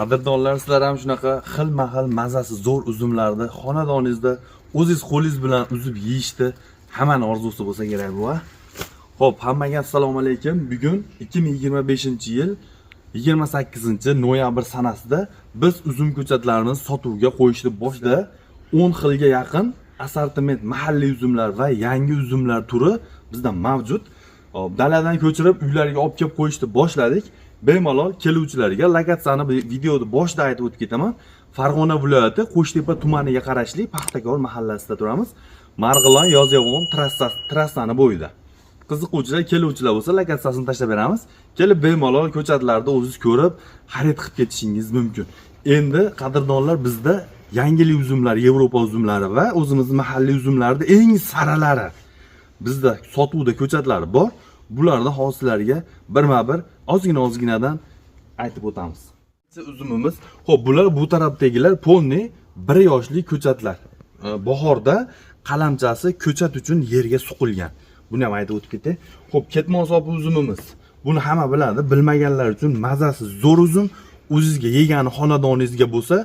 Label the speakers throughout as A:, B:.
A: Qadrdonlar, sizlar ham shunaqa xilma-xil mazasi zo'r uzumlarni xonadoningizda o'zingiz qo'lingiz bilan uzib yeyishni hammani orzusi bo'lsa kerak bu, a? Xo'p, hammaga assalomu alaykum. Bugun 2025-yil 28 noyabr sanasida biz uzum ko'chatlarini sotuvga qo'yishni boshda 10 xilga yaqin assortiment mahalliy uzumlar va yangi uzumlar turi bizda mavjud. Hop, daladan ko'chirib uylarga olib kelib qo'yishni boshladik. Bemalol keluvchilarga lokatsiyani bu videoda boshida aytib o'tib ketaman. Farg'ona viloyati Qo'shtepa tumaniga qarashli Paxtakor mahallasida turamiz. Marg'ilon Yozyovon trassasi, trassani bo'yida. Qiziquvchilar, keluvchilar bo'lsa, lokatsiyasini tashlab beramiz. Kelib bemalol ko'chatlarda o'zingiz ko'rib, xarid qilib ketishingiz mumkin. Endi, qadrdonlar, bizda yangilik uzumlar, Yevropa uzumlari va o'zimizni mahalliy uzumlarni eng saralari bizda sotuvda ko'chatlari bor. Bularni hozir birma-bir ozgina ozginadan aytib o'tamiz. Uzumimiz, xo'p, bular bu tarafdagilar полный 1 yoshli ko'chatlar. Bahorda qalamchasi ko'chat uchun yerga suqilgan. Buni ham aytib o'tib ketay. Xo'p, ketmon sopi uzumimiz. Buni hamma biladi, bilmaganlar uchun mazasi zo'r uzum. O'zizga yegani xonadoningizga bo'lsa,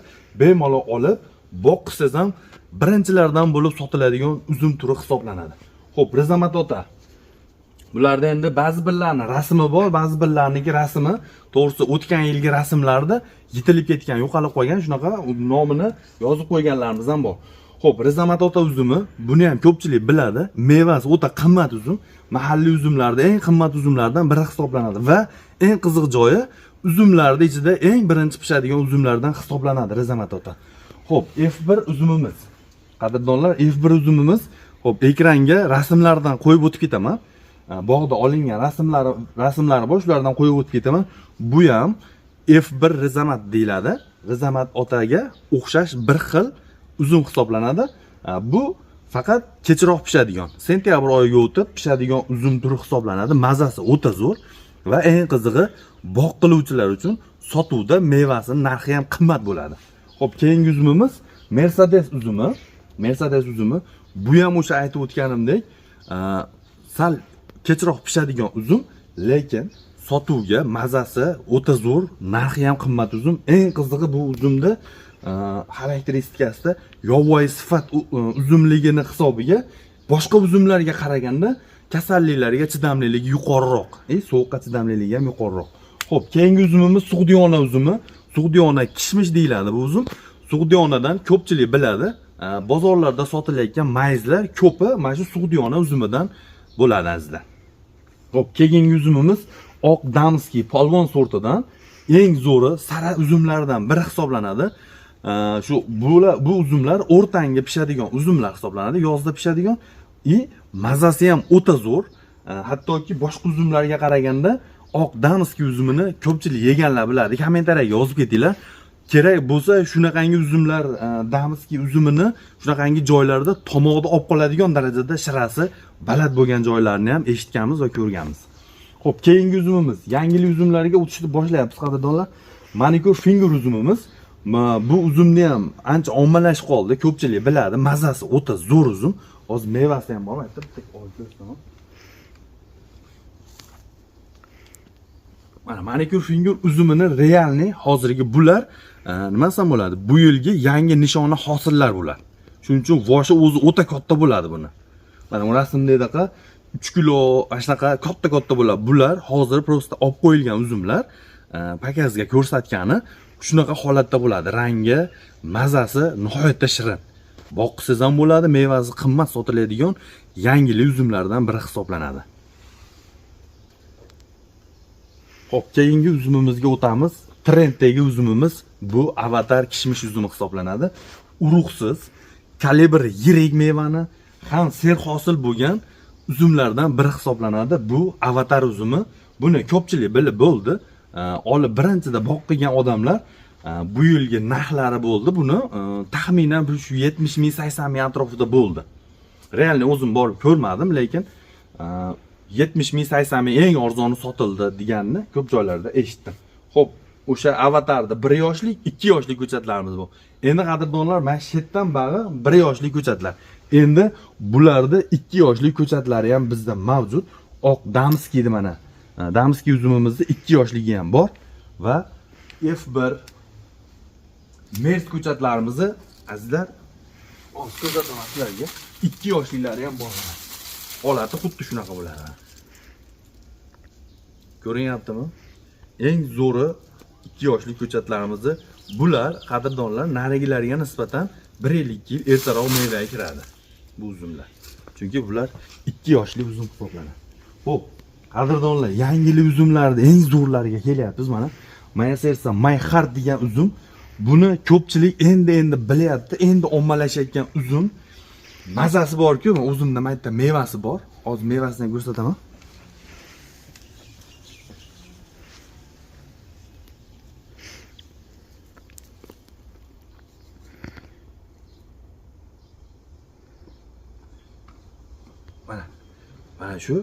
A: bemalol olib bog' qilsangiz ham birinchilardan bo'lib sotiladigan uzum turi hisoblanadi. Xo'p, Rizamat ota. Bularda endi ba'zi birlarini rasmi bor, ba'zi birlariniki rasmi, to'g'risi, o'tgan yilgi rasmlarda yitilib ketgan, yo'qolib qolgan, shunaqa nomini yozib qo'yganlarimiz ham bor. Xo'p, Rizamat ota uzumi, buni ham ko'pchilik biladi. Mevasi o'ta qimmat uzum, mahalliy uzumlarda eng qimmat uzumlardan biri hisoblanadi va eng qiziq joyi, uzumlarni ichida eng birinchi pishadigan uzumlardan hisoblanadi Rizamat ota. Xo'p, F1 uzumimiz. Qadrdonlar, F1 uzumimiz, xo'p, ekranga rasmlardan qo'yib o'tib ketaman. Bog'da olingan rasmlari bor, shulardan qo'yib o'tib ketaman. Bu ham F1 Rizamat deyiladi. Rizamat otaga o'xshash bir xil uzum hisoblanadi. Bu faqat kechroq pishadigan, sentyabr oyiga o'tib pishadigan uzum turi hisoblanadi. Mazasi o'ta zo'r va eng qizig'i, bog' qiluvchilar uchun sotuvda mevasini narxi ham qimmat bo'ladi. Xo'p, keyingi uzumimiz Mercedes uzumi. Mercedes uzumi bu ham o'sha aytib o'tganimdek, sal kechroq pishadigan uzum, lekin sotuvga mazasi o'ta zo'r, narxi ham qimmat uzum. Eng qizig'i, bu uzumda xarakteristikasida yovvoyi sifat uzumligini hisobiga boshqa uzumlarga qaraganda kasalliklarga chidamliligi yuqoriroq, sovuqqa chidamliligi ham yuqoriroq. Xo'p, keyingi uzumimiz Sug'diyona uzumi. Sug'diyona kishmish deyiladi bu uzum. Sug'diyonadan ko'pchilik biladi. Bozorlarda sotilayotgan mayizlar ko'pi mana shu Sug'diyona uzumidan bo'ladi, azizlar. Xo'p, keyingi uzumimiz oq дамский polvon sortidan eng zo'ri, sara uzumlardan biri hisoblanadi. Shu bular, bu uzumlar o'rtanga pishadigan uzumlar hisoblanadi, yozda pishadigan и mazasi ham o'ta zo'r. Hattoki boshqa uzumlarga qaraganda oq дамский uzumini ko'pchilik yeganlar biladi. Kommentariyaga yozib ketinglar. Kerak bo'lsa, shunaqangi uzumlar, дамский uzumini shunaqangi joylarda tomoqda olib qoladigan darajada shirasi baland bo'lgan joylarni ham eshitganmiz va ko'rganmiz. Xo'p, keyingi uzumimiz, yangilik uzumlarga o'tishni boshlayapmiz, qadrdonlar. Manikyur finger uzumimiz. Bu uzumni ham ancha ommalashib qoldi, ko'pchilik biladi. Mazasi o'ta zo'r uzum. Hozir mevasi ham bor, bitta bitta olib ko'rsataman. Mana manikyur finger uzumini реальный hozirgi bular, nima desam bo'ladi? Bu yilgi yangi nishona hosillar bular. Shuning uchun voshi o'zi o'ta katta bo'ladi buni. Mana bu rasmdagidaqa 3 kilo, mana shunaqa katta katta bo'ladi. Bular hozir просто olib qo'yilgan uzumlar, показ ga ko'rsatgani shunaqa holatda bo'ladi. Rangi, mazasi nihoyatda shirin. Boqsangiz ham bo'ladi, mevasi qimmat sotiladigan yangilik uzumlardan biri hisoblanadi. Xo'p, keyingi uzumimizga o'tamiz. Trenddagi uzumimiz bu Avatar kishmish uzumi hisoblanadi. Urug'siz, kalibr yirik mevani ham serhosil bo'lgan uzumlardan biri hisoblanadi. Bu Avatar uzumi. Buni ko'pchilik bilib bo'ldi. Olib birinchida bog' qilgan odamlar, bu yilgi narxlari bo'ldi. Buni taxminan bir shu 70 ming, 80 ming atrofida bo'ldi. Реально o'zim borib ko'rmadim, lekin 70 ming, 80 ming eng arzoni sotildi deganini ko'p joylarda eshitdim. Xo'p, o'sha Avatarda 1 yoshlik, 2 yoshli ko'chatlarimiz bu. Endi, qadrdonlar, mana shu yerdan bag'i 1 yoshli ko'chatlar. Endi bularda 2 yoshli ko'chatlari ham bizda mavjud. Oq дамский mana. Дамский uzumimizni 2 yoshligi ham bor va F1 Mers ko'chatlarimizni azizlar
B: Hozir ko'rsataman sizlarga.
A: 2 yoshlilari ham bor. Holati xuddi shunaqa bo'ladi. Ko'rinyaptimi? Eng zo'ri 2 yoshli ko'chatlarimizni bular qadrdonlar narigilariga nisbatan 1 yil 2 yil ertaroq mevaga kiradi bu uzumlar. Chunki bular 2 yoshli uzum hisoblanadi. Xo'p, qadrdonlar, yangili uzumlarni eng zo'rlariga kelyapmiz mana. Maya Sersa My Heart degan uzum. Buni ko'pchilik endi bilyapti, endi ommalashayotgan uzum. Mazasi bor-ku, uzumda mayda mevasi bor. Hozir mevasini ham ko'rsataman. Mana. Mana shu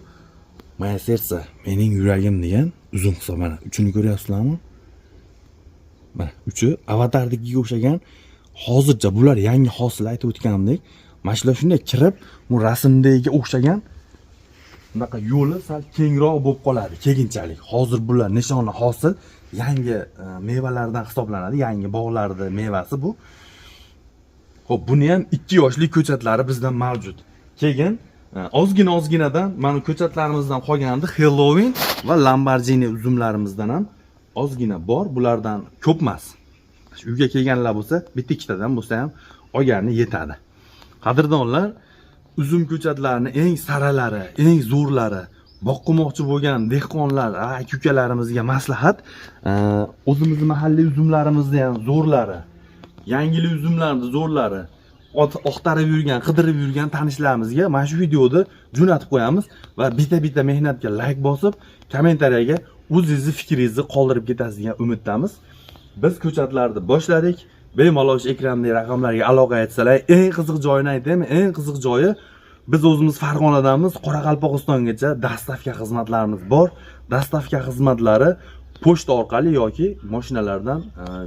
A: Maya Sersa mening yuragim degan uzum hisob mana. Uchini ko'ryapsizlarmi? Mana uchi avatardagiga o'xshagan. Hozircha bular yangi hosil aytib o'tganimdek, mana shular shunday kirib, bu rasmdagiga o'xshagan bunaqa yo'li sal kengroq bo'lib qoladi keyinchalik. Hozir bular nishonli hosil, yangi mevalardan hisoblanadi, yangi bog'larning mevasi bu. Xo'p, buni ham 2 yoshli ko'chatlari bizda mavjud. Keyin ozgina ozginadan mana ko'chatlarimizdan qolgandi Halloween va Lamborghini uzumlarimizdan ham ozgina bor, bulardan ko'p emas. Shu uyga kelganlar bo'lsa, bitta ikkitadan bo'lsa ham olgani yetadi. Qadrdonlar, uzum ko'chatlarini eng saralari, eng zo'rlari boqimoqchi bo'lgan dehqonlar, aka ukalarimizga maslahat, o'zimizni mahalliy uzumlarimizni ham zo'rlari, yangili uzumlarni zo'rlari oqtarib yurgan, qidirib yurgan tanishlarimizga mana shu videoni jo'natib qo'yamiz va bitta-bitta mehnatga like bosib, kommentariyaga o'zingizni fikringizni qoldirib ketasiz degan umiddamiz. Biz ko'chatlarni boshladik. Bemalol shu ekrandagi raqamlarga aloqa etsalar, eng qiziq joyini aytaymi? Eng qiziq joyi biz o'zimiz Farg'onadamiz, Qoraqalpog'istongacha dostavka xizmatlarimiz bor. Dostavka xizmatlari pochta orqali yoki mashinalardan,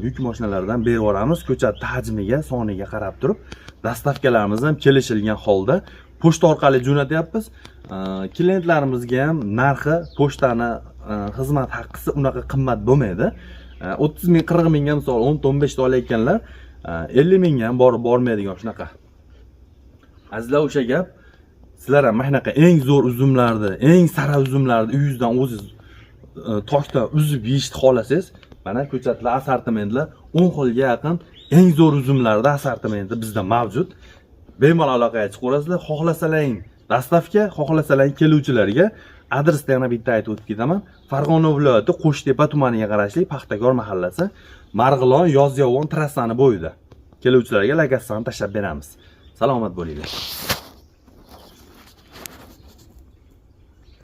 A: yuk mashinalaridan berib yuboramiz. Ko'chat hajmiga, soniga qarab turib, dostavkalarimiz ham kelishilgan holda pochta orqali jo'natyapmiz. Klientlarimizga ham narxi pochtani xizmat haqqisi unaqa qimmat bo'lmaydi. 30 ming, 40 mingga misol 10-15 ta olayotganlar 50 mingga ham borib bormaydigan shunaqa. Azizlar, o'sha gap, sizlar ham mana shunaqa eng zo'r uzumlarni, eng sara uzumlarni uyingizdan o'zingiz tokdan uzib yeyishni xohlasangiz, mana ko'chatlar assortimentlar 10 xilga yaqin eng zo'r uzumlarni assortimenti bizda mavjud. Bemalol aloqaga chiqaverasizlar. Xohlasalaring dostavka, xohlasalaring keluvchilarga adresni yana bitta aytib o'tib ketaman. Farg'ona viloyati Qo'shtepa tumaniga qarashli Paxtakor mahallasi, Marg'ilon Yozyovon trassani bo'yida. Keluvchilarga lokatsiyani tashlab beramiz. Salomat bo'linglar.